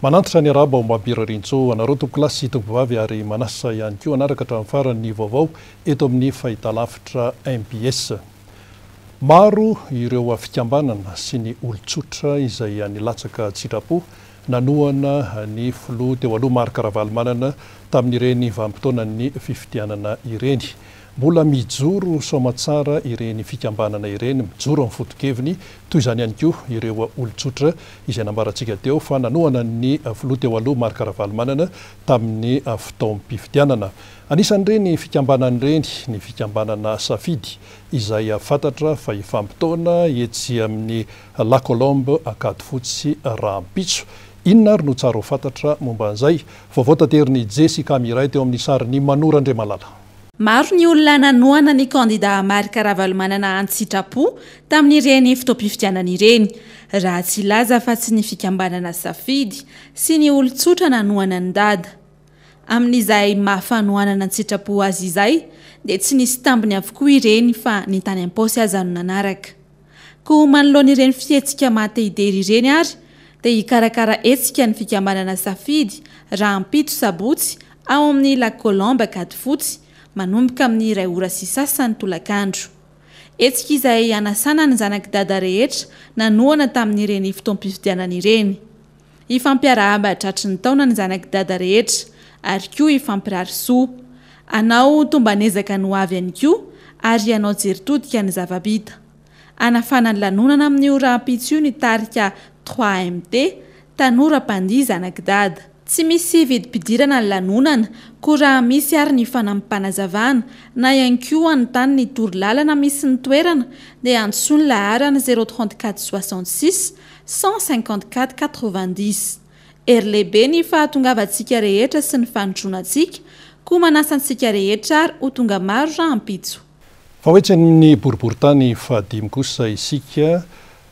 Manantitra ny arahaba ao Ambabirarintsoa anareo tompokolahy sy tompovavy ary manasa ihany koa hanaraka hatramin'ny farany ny vaovao eto amin'ny fahitalavitra mbs. Maro ireo fikambanana sy ny olon-tsotra izay nilatsaka an-tsitrapo nanohana ny filoha teo aloha Marc Ravalomanana tamin'ireny vanim-potoanan'ny fifidianana ireny. Mbola mijoro soamatsara ireny fikambanana ireny, mijoro amin'ny foto-keviny, toy izany ihany koa ireo olon-tsotra izay nambarantsika teo fa nanohana ny filoha teo aloha Marc Ravalomanana tamin'ny fotoam-pifidianana. Anisan'ireny fikambanana ireny ny fikambanana Safidy izay fantatra fa hifampitaona etsy amin'ny La Colombe Ankadifotsy rahampitso. Inona ary no tsara ho fantatra momba an'izay? Vaovao taterin'i Jessica Miray teo amin'ny sarin'i Manoro Andriamalala. Maro ny olona nanohana ny kandida Marc Ravalomanana an-tsitrapo tamin'ireny fotoam-pifidianana ireny, raha tsy hilaza afa-tsy ny fikambanana Safidy sy ny olon-tsotra nanohana an'i Dada. Amin'izay maha fanohanana an-tsitrapo azy izay dia tsy nisy tambiny avokoa ireny fa ny tany am-paosy aza no nanaraka. Koa manoloana ireny fihetsika maha te hidery ireny ary dia hikarakara hetsika ny fikambanana Safidy rahampitso sabotsy ao amin'ny La Colombe Ankadifotsy, manomboka amin'ny iray ora sy sasany tolakandro. Hetsika izay hanasana ny zanak'i Dada rehetra nanohana tamin'ireny fotoam-pifidianana ireny. Hifampiarahaba tratry ny taona ny zanak'i Dada rehetra ary koa hifampirary soa. Hanao tomban'ezaka ny ho avy ihany koa ary hanao jery todika ny zava-bita. Hanafana ny lanonana amin'io rahampitso io ny tarika 3MT, Tanora mpandihy zanak'i Dada. Tsy misy vidim-pidirana ny lanonana, koa raha misy ary ny fanampim-panazavana na ihany koa hanontany ny torolalana misy ny toerana dia antsoy ny laharana 034 66 154 90. Hery lehibe ny fahatongavantsika rehetra sy ny fanotronantsika, koa manasa antsika rehetra ary ho tonga maro rahampitso. Fa ho etsy amin'ny boriborintany fahadimy kosa isika.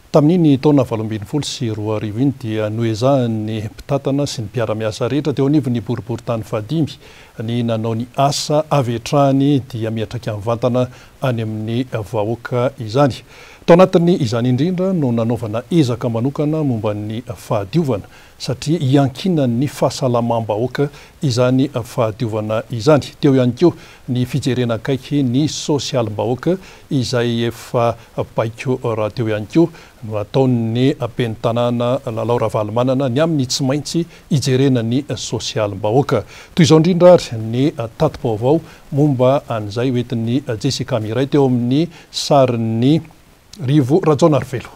Tamin'iny taona 2018 iny dia noezahan'ny mpitantana sy ny mpiara-miasa rehetra teo anivon'ny boriborintany fahadimy ny nanao ny asa avy hatrany dia miantraika mivantana any amin'ny vahoaka izany. Tao anatin'ny izany indrindra no nanaovana ezaka manokana momba ny fahadiovana satria iankinan'ny fahasalamam-bahoaka izany fahadiovana izany. Teo ihany koa ny fijerena akaiky ny sosialim-bahoaka izay efa baiko rahateo ihany koa no ataon'ny ben'ny tanàna Lalao Ravalomanana ny amin'ny tsy maintsy hijerena ny sosialim-bahoaka. Toy izao indrindra ary ny tati-baovao momba an'izay hoentin'i Jessica Miray teo amin'ny sarin'i Rivo Rajaonarivelo.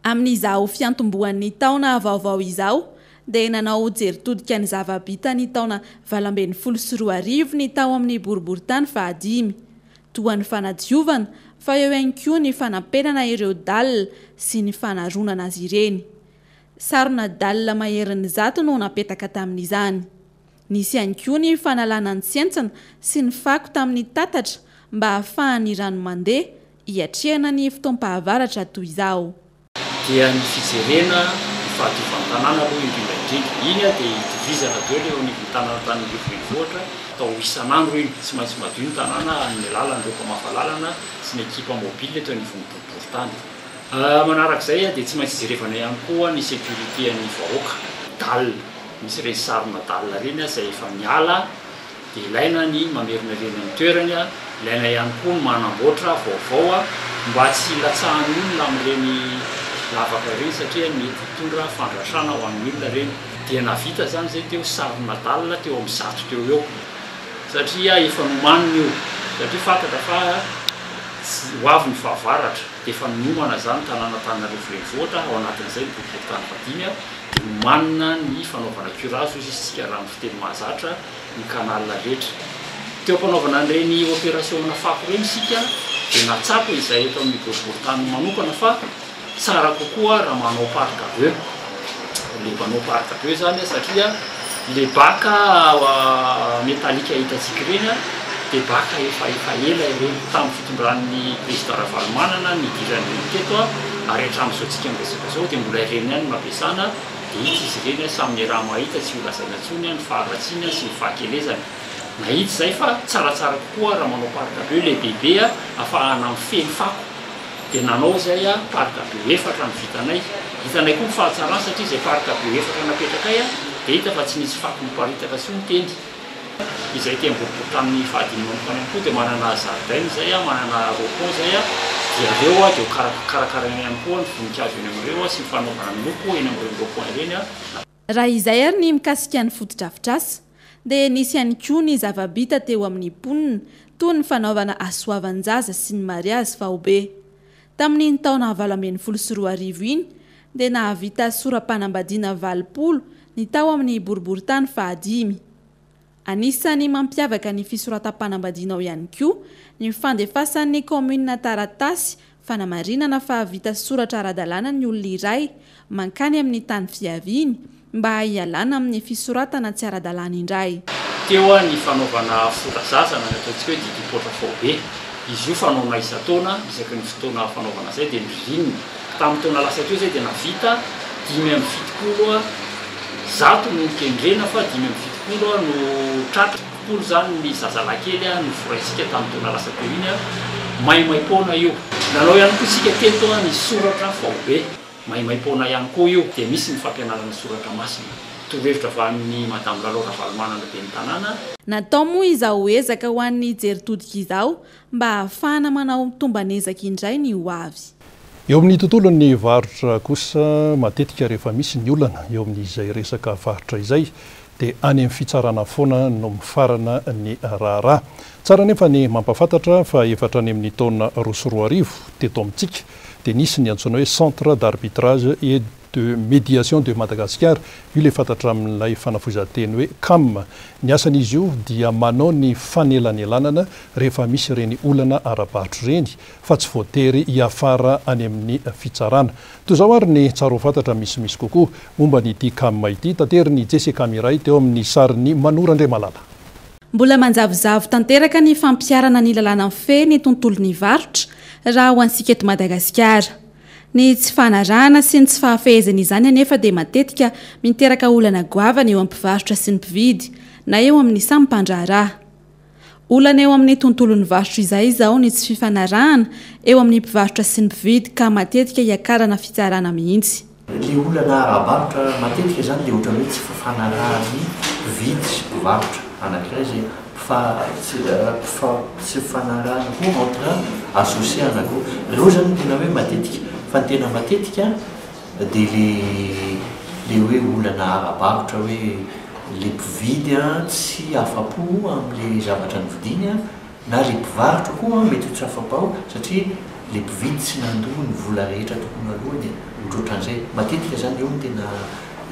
Amin'izao fiantombohan'ny taona vaovao izao dia nanao jery todika ny zava-bita ny taona 2018 ny tao amin'ny boriborintany fahadimy. Toa ny fanadiovana fa eo ihany koa ny fanampenana ireo dalle sy ny fanaronana azy ireny. Sarona dalle maherin'ny zato no napetaka tamin'izany. Nisy ihany koa ny fanalana ny tsentsina sy ny fako tamin'ny tatatra mba hahafahan'ny rano mandeha hiatrehana ny fotoam-pahavaratra toy izao. Dia ny fijerena ny fahadiovan'ny tanàna aloha indrindra indrindra. Iny dia itovizana daholo eo anivon'ny tanàna Antananarivo renivohitra, atao isan'andro iny, tsy maintsy madio ny tanàna amin'ny alalan'ireo mpamafa lalana sy ny ekipa mobile eto anivon'ny boriborintany. Manarak'izay dia tsy maintsy jerevana ihany koa ny sécurité an'ny vahoaka, dalle, misy ireny sarona dalle ireny izay efa miala, dia ilaina ny mamerina ireny amin'ny toerany, ilaina ihany koa ny manamboatra vaovao mba tsy hilatsahan'ny olona amin'ireny lavaka ireny satria mety hitondra fandratrana ho an'ny olona ireny. Dia nahavita izany izay teo sarona dalle teo amin'ny zato teo ho eo satria efa nomanina io satria fantatra fa tsy ho avy ny fahavaratra dia efa niomana izany tanàna Antananarivo renivohitra ao anatin'izay ny boriborintany fahadimy dia nomanina ny fanaovana curage hoy isika raha ny fiteny mahazatra ny canal rehetra. Teo am-panaovana an'ireny opération-na fako ireny isika dia nahatsapa izahay eto amin'ny boriborintany manokana fa tsara kokoa raha manao parc à bœuf. Le manao parc à bœuf izany satria le bac métallique hitantsika ireny dia bac efa efa ela ireny tamin'ny fitondran'ny président Ravalomanana nidiran'ireny teto ary hatramin'izao tsika miresaka izao dia mbola ireny ihany no ampiasana. Dia hita izy ireny samy miaraha-mahita tsy ho lazaina intsony ny faharatsiany sy ny fahakelezany. Nahita izay fa tsaratsara kokoa raha manao parc à bœuf lehibebe ahafahana mifehy ny fako. Dia nanao izay parc be efatra no vitanay. Hitanay koa ny fahatsarany satria izay parc be efatra napetrakay dia hita fa tsy nisy fako niparitaka intsony teny. Izay aty Ambohiboritany fahadimy manokana ihany koa dia manana zaridaina izay, manana rond-point izay, dia ireo dia ho karakaraina ihany koa ny voninkazo eny amin'ireo sy ny fanaovana ny loko eny amin'ireny rond-point ireny. Raha izay ary ny mikasika ny fotodrafitrasa, dia nisy ihany koa ny zava-bita teo amin'ny mponina toy ny fanaovana hasoavan-jaza sy ny mariazy faobe. Tamin'iny taona 2018 iny dia nahavita sora-panambadiana 80 ny tao amin'ny boriborintany fahadimy. Anisan'ny mampiavaka ny fisoratam-panambadiana ao ihany koa ny fandefasan'ny kaominina taratasy fanamarinana fa vita soratra ara-dalàna ny olona iray mankany amin'ny tany fiaviany mba hialana amin'ny fisoratana tsy ara-dalàna indray. Teo ny fanaovana fora-zaza na ny ataontsika hoe didim-poatra faobe. Izy io fanaona isan-taona, isaky ny fotoana fanaovana izay dia ny ririnina. Tamin'ny taona lasa teo izay dia nahavita 175 no nokendrena fa 75 no tratra. 70 izany ny zazalahy kely noforaintsika tamin'ny taona lasa teo iny. Maimaim-poana io. Nanao ihany koa isika teto ny soratra faobe. Maimaim-poana ihany koa io. Dia misy ny fampianarana soratra masina. Torohevitra avy amin'i Madame Lalao Ravalomanana ben'ny tanàna. Natao moa izao ezaka ho an'ny jery todika izao mba hahafahana manao tomban'ezaka indray ny ho avy. Eo amin'ny tontolon'ny varotra kosa, matetika rehefa misy ny olana eo amin'izay resaka varotra izay dia any amin'ny fitsarana foana no mifarana ny raharaha. Tsara anefa ny mampahafantatra fa efa hatrany amin'ny taona 2002 teto amintsika dia nisy ny antsoina hoe Centre d'arbitrage et de médiation de Madagascar, io ilay fantatra amin'ilay fanafohezan-teny hoe cam. Ny asan'izy io dia manao ny fanelanelanana rehefa misy ireny olana ara-barotra ireny fa tsy voatery hiafara any amin'ny fitsarana. Toy izao ary ny tsara ho fantatra misimisy kokoa momba an'ity cam ity, taterin'i Jessica Miray teo amin'ny sarin'i Mano Randriamalala. Mbola manjavozavo tanteraka ny fampiharana ny lalàna mifehy ny tontolon'ny varotra raha ho antsika eto Madagasikara. Ny tsy fanarahana sy ny tsy fahafehezana izany anefa dia matetika miteraka olana goavana eo amin'ny mpivarotra sy ny mpividy na eo amin'ny samy mpandraharaha. Olana eo amin'ny tontolon'ny varotra izay izao ny tsy fifanarahana eo amin'ny mpivarotra sy ny mpividy ka matetika hiakarana fitsarana mihitsy. Ilay olana ara-barotra matetika izany dia ohatran'ny hoe tsy fifanarahan'ny mpividy sy mpivarotra anankiray izay tsy fifanarahana koa entre associé anankiroa. Ireo izany no tena hoe matetika. Fa ny tena matetika dia ilay ilay hoe olana ara-barotra hoe ilay mpividy tsy afa-po amin'ilay zavatra novidiany na ilay mpivarotra koa mety ho tsy afa-po satria ilay mpividy tsy nandoa ny vola rehetra tokony haloany e, ohatrohatran'izay. Matetika izany eo no tena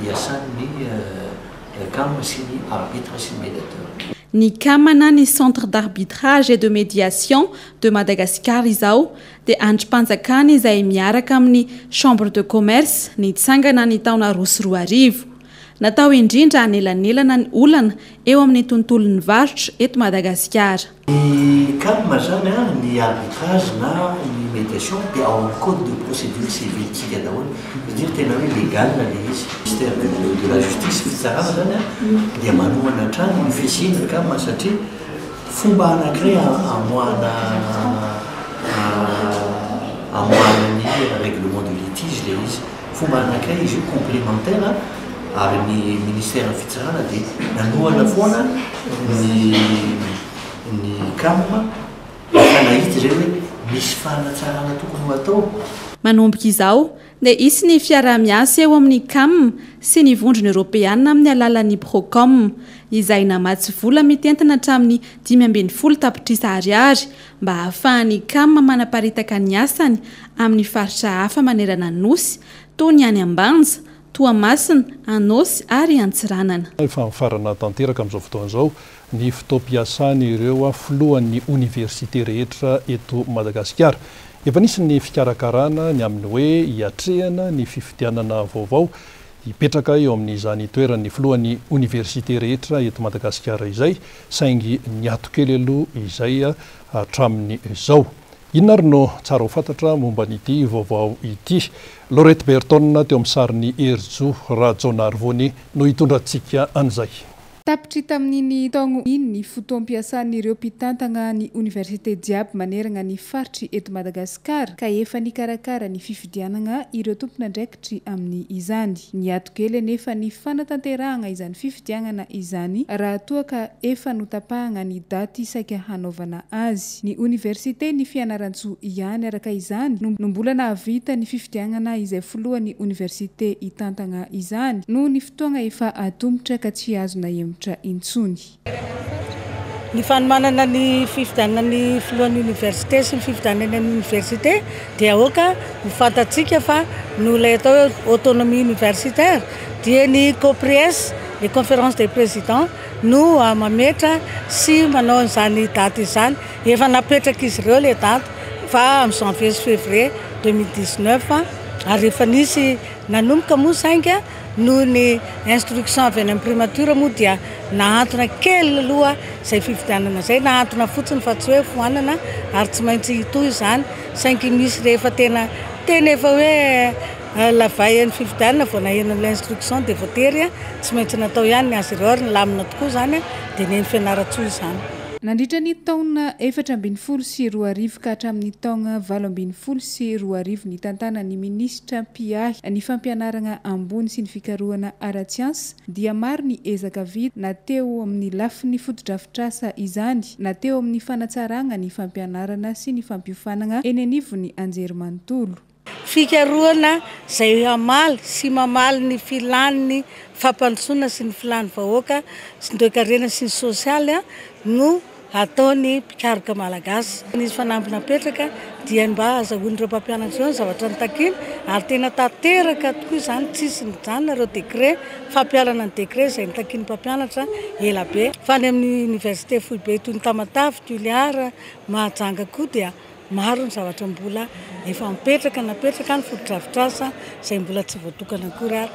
iasan'ny cam sy ny arbitre sy ny médiateur. Ny cam na ny Centre d'Arbitrage et de Médiation de Madagascar izao dia andrim-panjakana izay miaraka amin'ny Chambre de Commerce nitsangana ny taona 2002. Natao indrindra hanelanelana ny olana eo amin'ny tontolon'ny varotra eto Madagasikara. Ny cam zany an, ny arbitrage na ny médiation dia ao amin'ny code de procédure civile tsika daholo, c'est à dire tena hoe légal ilay izy. Ministère de la justice, fitsarana zany an, dia manohana hatrany ny fisian'ny cam satria fomba anankiray amoahana amoahana ny règlement de litige ilay izy. Fomba anankiray izy io complémentaire ary ny ministère ny fitsarana dia nanohana foana ny ny cam efa nahita izay hoe misy fanatsarana tokony ho atao. Manomboka izao dia hisy ny fiaraha-miasa eo amin'ny cam sy ny Vondrona Eoropeana amin'ny alalan'ny Procom izay namatsy vola mitentina hatramin'ny 15 tapitrisa ariary mba hahafahan'ny cam manaparitaka ny asany amin'ny faritra hafa manerana ny Nosy, toy ny any Ambanja, Toamasina, Anôsy ary Antsiranana. Efa mifarana tanteraka amin'izao fotoana izao ny fotoam-piasan'ireo filohan'ny oniversite rehetra eto Madagasikara. Efa nisy ny fikarakarana ny amin'ny hoe hiatrehana ny fifidianana vaovao hipetraka eo amin'izany toeran'ny filohan'ny oniversite rehetra eto Madagasikara izay, saingy niato kely aloha izay hatramin'izao. Inona ary no tsara ho fantatra momba an'ity vaovao ity? Laurette Berton teo amin'ny sarin'i Herijo Rajaonarivony no hitondra antsika an'izay. Tapitry tamin'iny taogno iny ny fotoam-piasan'ireo mpitantagna ny oniversite jiaby maneragna ny faritry eto Madagasikara ka efa nikarakara ny fifidianagna ireo tompon'andraikitry amin'ny izany. Niato kely anefa ny fanatanterahagna izany fifidiagnana izany raha toa ka efa notapahagna ny daty saika hanaovana azy. Ny oniversiten'i Fianarantsoa ihany araka izany no mbola nahavita ny fifidiagnana izay filohan'ny oniversite hitantagna izany noho ny fotoagna efa atomotra ka tsy azo nahemotra intsony. Ny fanomanana ny fifidianana ny filohan'ny oniversite sy ny fifidianana ny oniversite dia aoka ho fantatsika fa noho ilay atao hoe autonomie universitaire dia ny Copries, les conférences des présidents, no mametra sy manao an'izany daty izany. Efa napetrak'izy ireo ilay daty fa amin'ny janvier sy février 2019 ary efa nisy nanomboka moa saingy noho ny instruction avy any amin'ny primature moa dia nahantona kely aloha izay fifidianana izay, nahantona fotsiny fa tsy hoe foanana ary tsy maintsy hitohy izany saingy misy rehefa tena tena efa hoe Lavain'ny fifidianana vao naheno an'ilay instruction dia voatery tsy maintsy natao ihany ny azy ireo ary nilamina tokoa izany dia neny Fianarantsoa izany. Nandritra ny taona 2014 ka hatramin'ny taogna 2018 nitantanan'ny minisitra mpiahy ny fampianaragna ambony sy ny fikarohana ara-tsiansa dia maro ny ezaka vita na teo amin'ny lafiny fotodrafitrasa izany na teo amin'ny fanatsaragna ny fampianarana sy ny fampiofanagna eny anivon'ny anjerimanontolo. Fikarohana izay hamaly sy mamaly ny filan'ny fampandrosoana sy ny filan'ny vahoaka sy ny toekarena sy ny sosialy no ataon'ny mpikaroka malagasy. Nisy fanamby napetraka dia ny mba hahazahoan'ireo mpampianatra ireo ny zavatra notakiany ary tena tanteraka tokoa izany, tsisy nijanona ireo décret, fampiharana ny décret izay notakian'ny mpampianatra ela be. Fa any amin'ny oniversite foibe toy ny Tamatave, Toliara, Mahajanga koa dia Maro ny zavatra mbola efa mipetraka, napetraka ny fotodrafitrasa izay mbola tsy voatokana akory ary.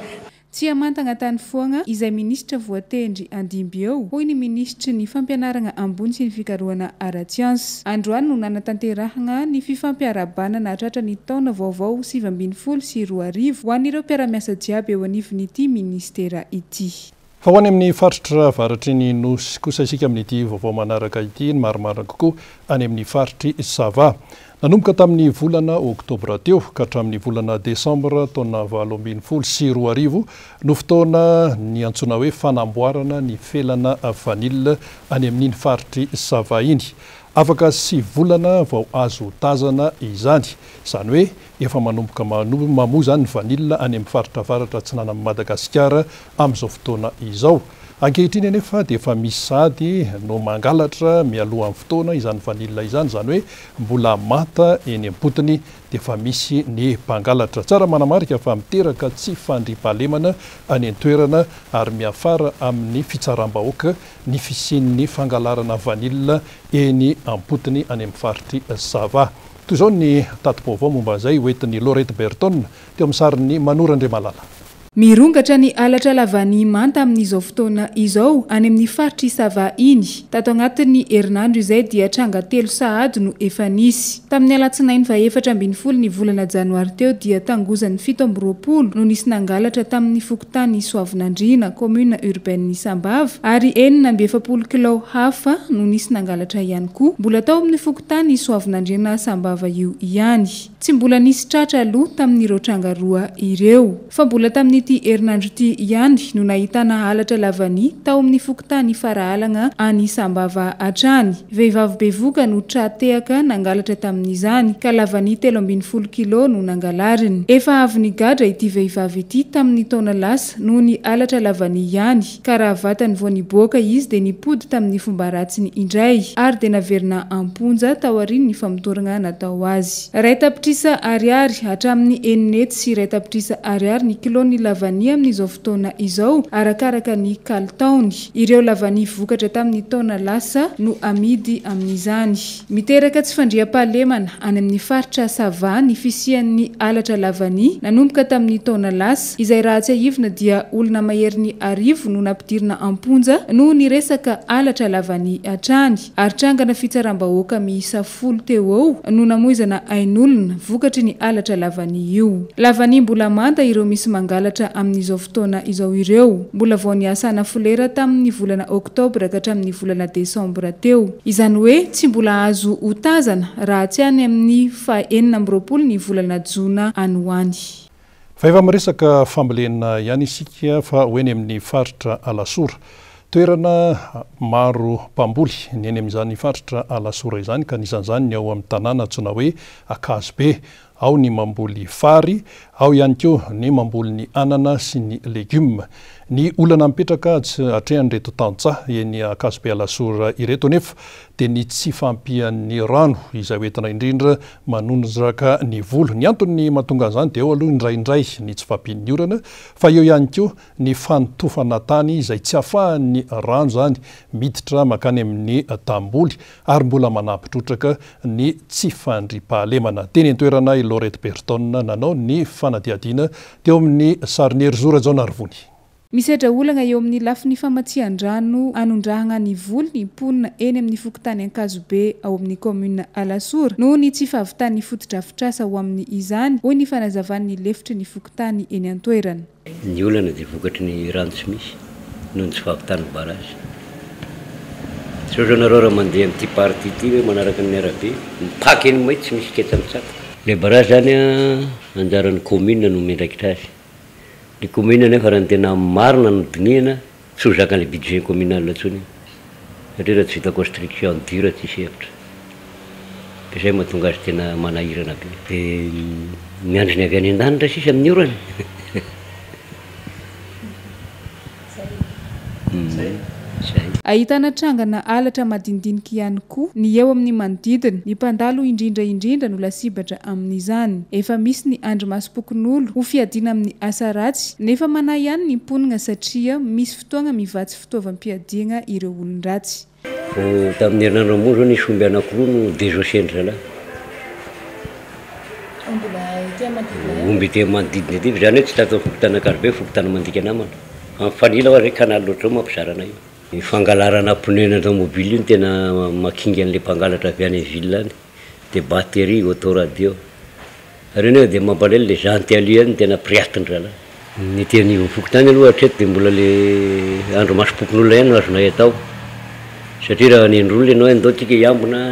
Tsy hamantagna tany foagna izay minisitra voatendry handimby eo, hoy ny minisitry ny fampianaragna ambony sy ny fikarohana ara-tsiansa. Androany no nanatanterahagna ny fifampiarahabana nahatratra ny taona vaovao 2019 ho an'ireo mpiara-miasa jiaby eo anivon'ity minisitera ity. Fa ho any amin'ny faritra avaratry ny Nosy kosa isika amin'ity vaovao manaraka ity, ny marimarina kokoa any amin'ny faritr'i Sava. Nanomboka tamin'ny volana oktobra teo ka hatramin'ny volana desambra taona 2018 no fotoana niantsoana hoe fanamboarana ny felana vanille any amin'iny faritr'i Sava iny. Afaka sivy volana vao azo tazana izany. Izany hoe Efa manomboka mamoa izany ny vanille any amin'ny faritra avaratra atsinanan'i Madagasikara amin'izao fotoana izao. Ankehitriny anefa dia efa misy sahady no mangalatra mialohan'ny fotoana izany vanille izany, izany hoe mbola manta eny am-potony dia efa misy ny mpangalatra. Tsara manamarika fa miteraka tsy fandriampahalemana any an-toerana ary miafara amin'ny fitsaram-bahoaka ny fisian'ny fangalarana vanille eny am-potony any amin'ny faritr'i Sava. Toy izao ny tati-baovao momba izay hoentin'i Laurette Berton teo amin'ny sarin'i Manoro Andriamalala. Mirongatra ny halatra lavan'ny manta amin'izao fotoana izao any amin'ny faritr'i Sava iny. Tato anatin'ny herinandro izay dia tranga telo sahady no efa nisy. Tamin'ny alatsinainy faha 14 ny volana janoary teo dia tangozan'ny 27 no nisy nangalatra tamin'ny fokontany Soavinandriana, commune urbaine Sambava, ary 46 kilao hafa no nisy nangalatra ihany koa mbola tao amin'ny fokontany Soavinandriana Sambava io ihany. Tsy mbola nisy tratra aloha tamin'ireo tranga roa ireo. Fa mbola tamin'ity herinandro ity ihany no nahitana halatra lavania tao amin'ny fokontany Farahalagna any Sambava hatrany. Vehivavy bevoka no tra-tehaka nangalatra tamin'izany ka lavania 13 kilao no nangalariny. Efa avy nigadra ity vehivavy ity tamin'ny taona lasa noho ny halatra lavania ihany ka raha vatany vao niboaka izy dia nipody tamin'ny fomba ratsiny indray ary dia naverina am-ponja taorian'ny famotorana natao azy. 1 tapitrisa ariary hatramin'ny 1 600 ariary ny kilon'ny lavania amin'izao fotoana izao arakaraka ny kalitaony. Ireo lavania vokatra tamin'ny taona lasa no amidy amin'izany. Miteraka tsy fandriampahalemana any amin'ny faritra Sava ny fisian'ny halatra lavania nanomboka tamin'ny taona lasa, izay raha tsiahivina dia olona maherin'ny 1000 no nampidirina am-ponja noho ny resaka halatra lavania hatrany, ary trangana fitsaram-bahoaka miisa 10 teo eo no namoizana ain'olona vokatry ny halatra lavania io. Lavania mbola manta ireo misy mangalatra. miandraikitra amin'izao fotoana izao ireo. Mbola vao niasa folera tamin'ny volana oktobra ka hatramin'ny volana desambra teo. Izany hoe tsy mbola azo hotazana raha tsy any amin'ny faha 26 ny volana jona any ho any. Fa efa miresaka fambolena ihany isika fa ho eny amin'ny faritra Alasora. Toerana maro mpamboly ny eny amin'izany faritra Alasora izany ka anisan'izany ny ao amin'ny tanàna antsoina hoe Ankazobe. Ao ny mamboly fary, ao ihany koa ny mamboly ny anana sy ny legioma. Ny olana mipetraka atrehan'ireto tantsaha eny Ankazobe Alasora ireto anefa dia ny tsy fahampian'ny rano izay hoentina indrindra manondraka ny volo. Ny antony mahatonga an'izany dia eo aloha indraindray ny tsy fahampian'ny orana fa eo ihany koa ny fanotofana tany izay tsy ahafahan'ny rano izany miditra mankany amin'ny tanimboly ary mbola manampy trotraka ny tsy fandriampahalemana. Teny an-toerana i Laurette Berton nanao ny fanadihadiana teo amin'ny sarin'i Herizo Rajaonarivony. Misedra olana eo amin'ny lafiny famatsian-drano hanondrahana ny voly ny mponina eny amin'ny fokontany Ankazobe ao amin'ny kaominina Alasora noho ny tsy fahavitan'ny fotodrafitrasa ho amin'ny izany, hoy ny fanazavan'ny lefitry ny fokontany eny an-toerana. Ny olana dia vokatry ny rano tsy misy noho ny tsy fahavitan'ny barrage. Sao zao nareo raha mandeha amin'ity partie ity hoe manaraka ny arabe, mipaka eny mahitsy tsy misy ketsa mitsaka. Ilay barrage zany an, anjaran'ny commune no miandraikitra azy. Ny commune nefa raha ny tena marina no dinihana, tsy ho zakan'ilay budget communal intsony io. Satria raha tsy vita construction dur tsisy hevitra. Dia izay mahatonga azy tena manahirana be. Dia miandry ny avy any an-danitra sisa amin'ny orana. Zay. Ahitana trangana halatra madinidinika ihany koa ny eo amin'ny manodidina. Ny mpandalo indrindra indrindra no lasibatra amin'izany. Efa misy ny andrimasom-pokonolo ho fiadiana amin'ny asa ratsy nefa manahy ihany ny mponina satria misy fotoagna mivatsy fitaovam-piadiagna ireo olon-dratsy. Vao tamin'ny herinandro ambony izao nisy omby anankiroa no désossé-ndry zalahy. Omby ety amin'ny manodidina ety, fa izany hoe tsy tato amin'ny fokontany Ankazobe, fokontany Mandikanamana. Fa mifanila hoa zay canal ohatr'izao mampizara anay io. Ny fangalarana pneu na tomobile io no tena makinga an'ilay mpangalatra avy any ville any, dia batterie, autoradio. Ary io nefa dia mampalahelo le jantes alu ihany no tena piratin-dry zalahy. Ny ety anivon'ny fokontany aloha hatreto dia mbola le andrimasom-pokonolona ihany no azonay atao satria raha hanendry olona ianao hoe andao tsika hiambina,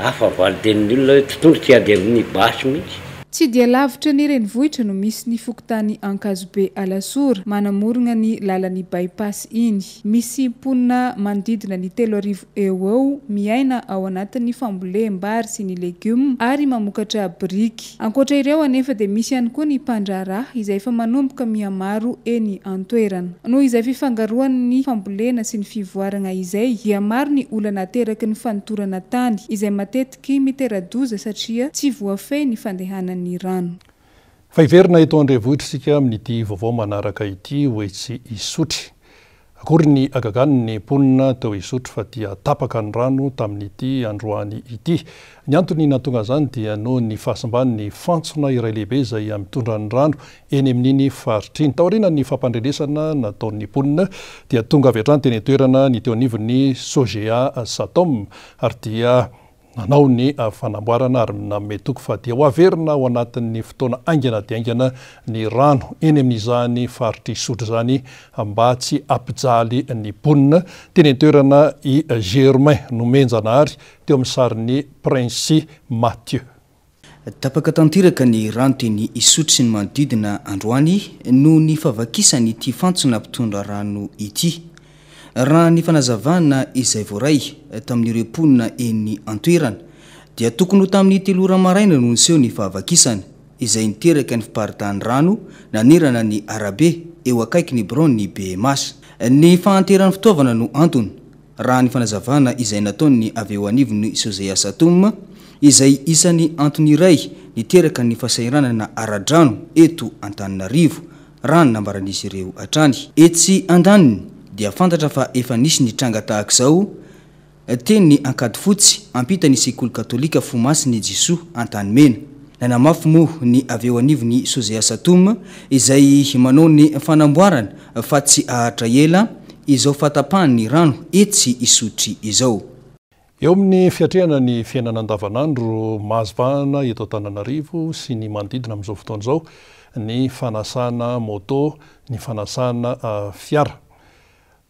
hafa valin-tenin'ny olona hoe mpitondra tsy hiady amin'ny basy mihitsy. Tsy dia lavitra ny renivohitra no misy ny fokontany Ankazobe Alasora, manamorona ny lalan'ny By Pass iny. Misy mponina manodidina ny 3000 eo ho eo miaina ao anatin'ny fambolem-bary sy ny legioma ary mamokatra biriky. Ankoatra ireo anefa dia misy ihany koa ny mpandraharaha izay efa manomboka mihamaro eny an-toerana. Noho izay fifangaroan'ny fambolena sy ny fivoarana izay dia maro ny olana ateraky ny fanotorana tany izay matetiky mitera-doza satria tsy voafehy ny fandehanan'ny rano. Fa hiverina eto an-drenivohitra isika amin'ity vaovao manaraka ity ho etsy Isotry. Akory ny hagagan'ny mponina teo Isotry fa dia tapaka ny rano tamin'ity androany ity. Ny antony nahatonga izany dia noho ny fahasimban'ny fantsona iray lehibe izay mitondra ny rano eny amin'iny faritra iny. Taorian'ny fampandrenesana nataon'ny mponina dia tonga avy hatrany teny an-toerana ny teo anivon'ny Sogea Satom ary dia Nanao ny fanamboarana ary nanome toky fa dia ho averina ao anatin'ny fotoana haingana dia haingana ny rano eny amin'izany faritr'Isotry izany mba tsy hampijaly ny mponina. Teny an-toerana i Germain Nomenjanahary teo amin'ny sarin'i Princy Mathieu. Tapaka tanteraka ny rano teny Isotry sy ny manodidina androany noho ny fahavakisan'ity fantsona mpitondra rano ity. Raha ny fanazavana izay voaray tamin'ireo mponina eny an-toerana dia tokony ho tamin'ny telo ora maraina no niseho ny fahavakisana izay niteraka ny fiparitahan'ny rano nanerana ny arabe eo akaikin'ny biraon'ny BMH. Ny fahanteran'ny fitaovana no antony. Raha ny fanazavana izay nataon'ny avy eo anivon'ny Sozea Satom, izay isan'ny antony iray niteraka ny fahasahiranana ara-drano eto Antananarivo, raha ny nambaran'izy ireo hatrany. Etsy andaniny dia fantatra fa efa nisy ny tranga tahak'izao teny Ankadifotsy ampitan'ny sekoly katolika Fo Masin'i Jesoa Antanimena. Nanamafy moa ny avy eo anivon'ny Sozea Satom izay manao ny fanamboarana fa tsy haharitra ela izao fahatapahan'ny rano etsy Isotry izao. Eo amin'ny fiatrehana ny fiainana andavanandro mahazo vahana eto Antananarivo sy ny manodidina amin'izao fotoana izao ny fanasana moto, ny fanasana fiara.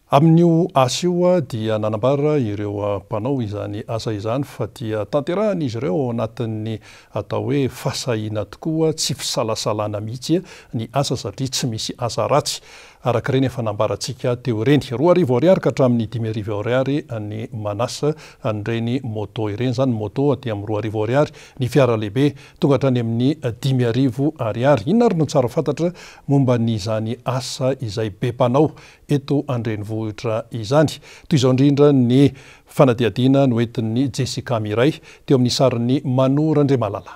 Amin'io asa io dia nanambara ireo mpanao izany asa izany fa dia tanterahan'izy ireo ao anatin'ny atao hoe fahasahiana tokoa, tsy fisalasalana mihitsy ny asa satria tsy misy asa ratsy araka ireny efa nambarantsika teo ireny. 2000 ariary ka hatramin'ny 5000 ariary ny manasa an'ireny moto ireny, izany ny moto aty amin'ny 2000 ariary, ny fiara lehibe tonga hatrany amin'ny 5000 ariary. Inona ary no tsara fantatra momba an'izany asa izay be mpanao eto an-drenivohitra izany. Toy izao indrindra ny fanadihadiana noentin'i Jessica Miray teo amin'ny sarin'i Mano Randriamalala.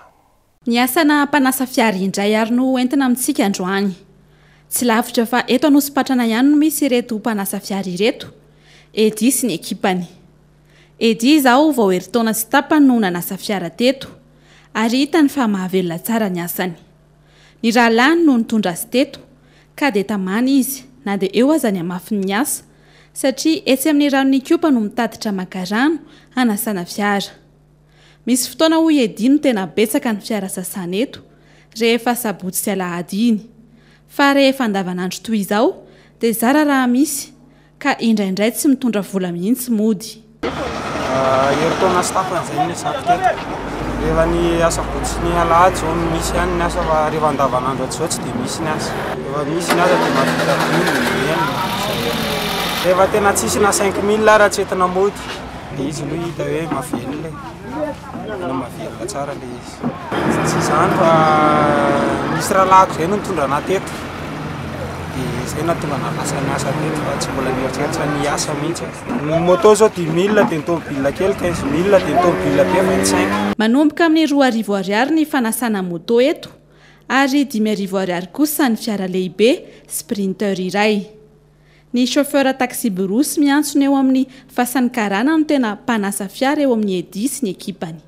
Ny asana mpanasa fiara indray ary no entina amintsika androany. Tsy lavitra fa eto Anosipatrana ihany no misy ireto mpanasa fiara ireto, Eddy sy ny ekipany. Eddy izao vao herintaona sy tapany no nanasa fiara teto ary hitany fa mahavelona tsara ny asany. Ny rahalahiny no nitondra azy teto, ka dia tamana izy na dia eo aza ny hamafin'ny asa, satria etsy amin'ny ranon'Ikopa no mitatitra maka rano hanasana fiara. Misy fotoana hoy Eddy no tena betsaka ny fiara sasana eto, rehefa sabotsy sy alahady iny. Fa rehefa andavanandro toy izao dia zara raha misy, Ka indraindray tsy mitondra vola mihitsy mody. Herintaona sy tapany izay no niasako teto. Rehefa ny asabotsy sy ny alahady izao no misy ihany ny asa fa rehefa andavanandro aty izao tsy dia misy ny asa. Rehefa misy ny asa dia mahavita dimy, enina, izay eo. Rehefa tena tsisy na 5000 ara tsy entina mody. Ilay izy aloha hita hoe mahavelona e. Tena mahavelona tsara ilay izy. Tsy izany fa nisy rahalahiko izay no nitondra anah teto. Dia izay nahatonga anah lasa niasa teto fa tsy mbola nieritreritra ny hiasa mihitsy aho. Ny moto izao 10 000 dia ny tomobile kely 15 000 dia ny tomobile be 25. Manomboka amin'ny 2000 ariary ny fanasana moto eto ary 5000 ariary kosa ny fiara lehibe Sprinter iray. Ny chauffeur taxi-brousse miantsona eo amin'ny Fasan'ny Karana no tena mpanasa fiara eo amin'i Eddy sy ny ekipany.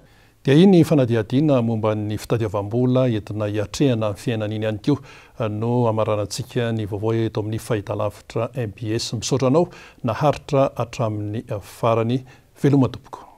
Dia iny fanadihadiana momba ny fitadiavam-bola entina hiatrehana ny fiainana iny ihany koa no hamaranantsika ny vaovao eto amin'ny fahitalavitra mbs. Misaotra anao naharitra hatramin'ny farany. Veloma tompoko.